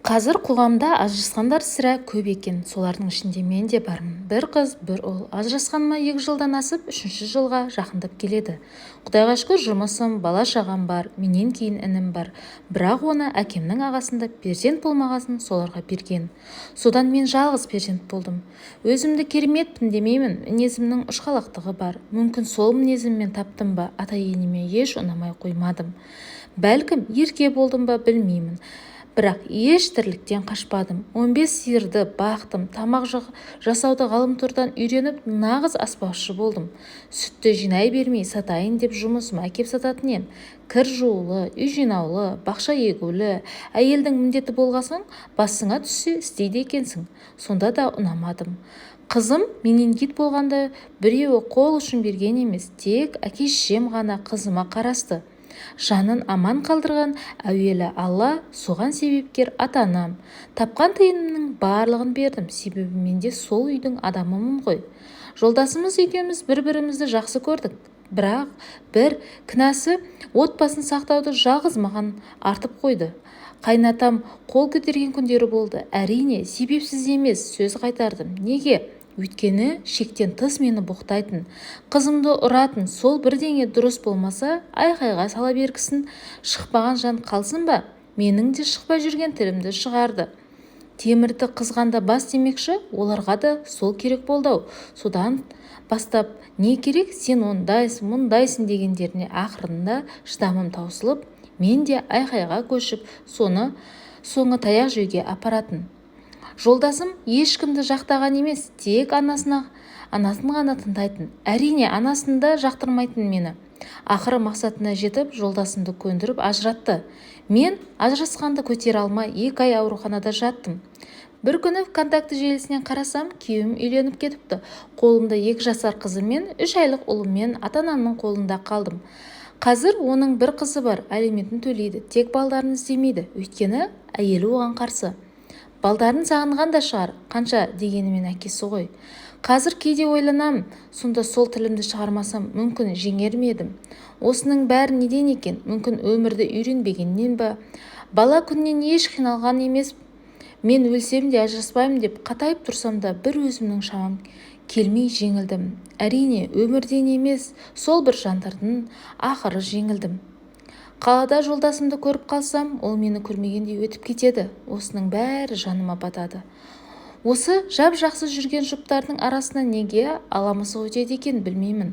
Қазір қоғамда ажырасқандар сірә көп екен. Солардың ішінде мен де бармын. Бір қыз, бір ұл. Ажырасқаныма 2 жылдан асып, үшінші жылға жақындап келеді. Құдайға шүкір, жұмысым, бала-шағам бар. Менен кейін інім бар. Бірақ оны әкемнің ағасында перзент болмағасын, соларға берген. Содан мен жалғыз перзент болдым. Өзімді кереметпін демеймін, мінезімнің ұшқалақтығы бар. Мүмкін, сол мінезіммен таптым ба, ата-енеме еш ұнамай қоймадым. Бәлкім, ерке болдым ба, білмеймін. Бірақ еш тірліктен қашпадым. 15 сиырды бақтым, тамақ жасауды ғаламтордан үйреніп, нағыз аспазшы болдым. Сүтті жинай бермей, сатайын деп жұмысыма әкеп сататын ем. Кір жуулы, үй жинаулы, бақша егулі әйелдің міндеті болғасын, басыңа түссе, істейді екенсің. Сонда да ұнамадым. Қызым менингит болғанда біреуі қол ұшын берген емес, тек әке-шешем ғана қызыма қарасты. Жанын аман қалдырған әуелі Алла, соған себепкер ата-анам. Тапқан тиынымның барлығын бердім, себебі мен де сол үйдің адамымын ғой. Жолдасымыз екеуміз бір-бірімізді жақсы көрдік. Бірақ бір кінәсі отбасын сақтауды жалғыз маған артып қойды. Қайнатам қол көтерген күндері болды. Әрине, себепсіз емес, сөз қайтардым. Неге? Өйткені шектен тыс мені боқтайтын, қызымды ұратын. Сол бірдеңе дұрыс болмаса, айқайға сала бергісін, шықпаған жан қалсын ба? Менің де шықпай жүрген тілімді шығарды. Темірді қызғанда бас демекші, оларға да сол керек болды-ау. Содан бастап не керек, сен ондайсың, мұндайсың дегендеріне ақырында шыдамым таусылып, мен де айқайға көшіп, соны соңы таяқ жеуге апаратын. Жолдасым ешкімді жақтаған емес, тек анасын ғана тыңдайтын. Әрине, анасын да жақтырмайтын мені. Ақыры мақсатына жетіп, жолдасымды көндіріп ажыратты. Мен ажырасқанды көтере алмай, 2 ай ауруханада жаттым. Бір күні ВКонтакте желісінен қарасам, күйеуім үйленіп кетіпті. Қолымда 2 жасар қызым мен 3 айлық ұлыммен ата-анамның қолында қалдым. Қазір оның бір қызы бар, алиментін төлейді, тек балдарын іздемейді. Өйткені әйелі оған қарсы. Балдарын сағынған да шығар, қанша дегенімен әкесі ғой. Қазір кейде ойланамын, сонда сол тілімді шығармасам, мүмкін, жеңер ме едім? Осының бәрі неден екен? Мүмкін, өмірді үйренбегеннен ба? Бала күннен еш қиналған емес. Мен өлсем де ажыраспаймын деп қатайып тұрсам да, бір өзімнің шамам келмей жеңілдім. Әрине, өмірден емес, сол бір жандардың ақыры жеңілдім. Қалада жолдасымды көріп қалсам, ол мені көрмегендей өтіп кетеді. Осының бәрі жаныма батады. Осы жап-жақсы жүрген жұптардың арасынан неге ала мысық өтеді екен, білмеймін.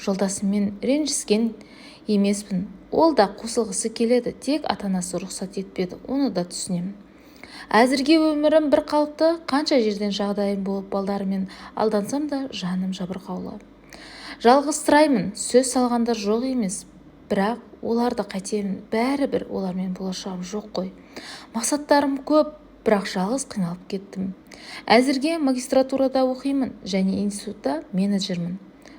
Жолдасыммен ренжіскен емеспін. Ол да қосылғысы келеді, тек ата-анасы рұқсат етпеді. Оны да түсінемін. Әзірге өмірім бір қалыпты. Қанша жерден жағдайым болып, балдарыммен алдансам да, жаным жабырқаулы. Жалғызсыраймын. Сөз салғандар жоқ емес, бірақ оларды қайтемін? Бәрібір олармен болашағым жоқ қой. Мақсаттарым көп, бірақ жалғыз қиналып кеттім. Әзірге магистратурада оқимын және институтта менеджермін.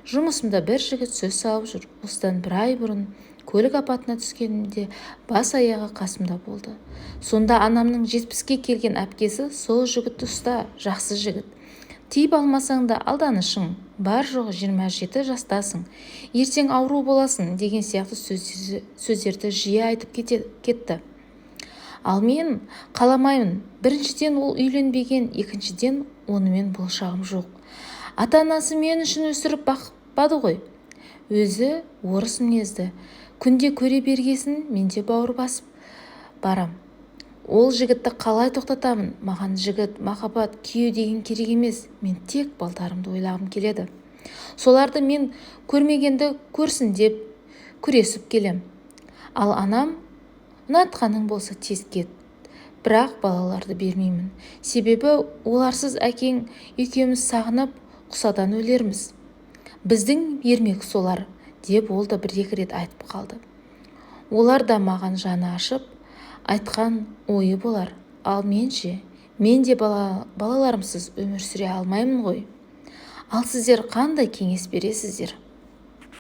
Жұмысымда бір жігіт сөз салып жүр. Осыдан бір ай бұрын көлік апатына түскенімде бас аяғы қасымда болды. Сонда анамның 70-ке келген әпкесі: «Сол жігітті ұста, жақсы жігіт. Тиіп алмасаң да алданышың, бар-жоғы 27 жастасың, ертең ауру боласың», — деген сияқты сөздерді жиі айтып кетті. Ал мен қаламаймын. Біріншіден, ол үйленбеген, екіншіден, онымен болашағым жоқ. Ата-анасы мен үшін өсіріп бақпады ғой. Өзі орыс мінезді. Күнде көре бергесін, мен де бауыр басып барам. Ол жігітті қалай тоқтатамын? Маған жігіт, махаббат, күйеу деген керек емес. Мен тек балдарымды ойлағым келеді. Соларды мен көрмегенді көрсін деп күресіп келем. Ал анам: «Ұнатқаның болса, тез кет». Бірақ балаларды бермеймін. Себебі оларсыз әкең екеуміз сағынып, құсадан өлерміз. Біздің ермек солар, деп ол да бір-екі рет айтып қалды. Олар да маған жаны ашып айтқан ойы болар. Ал мен ше? Мен де балаларымсыз өмір сүре алмаймын ғой. Ал сіздер қандай кеңес бересіздер?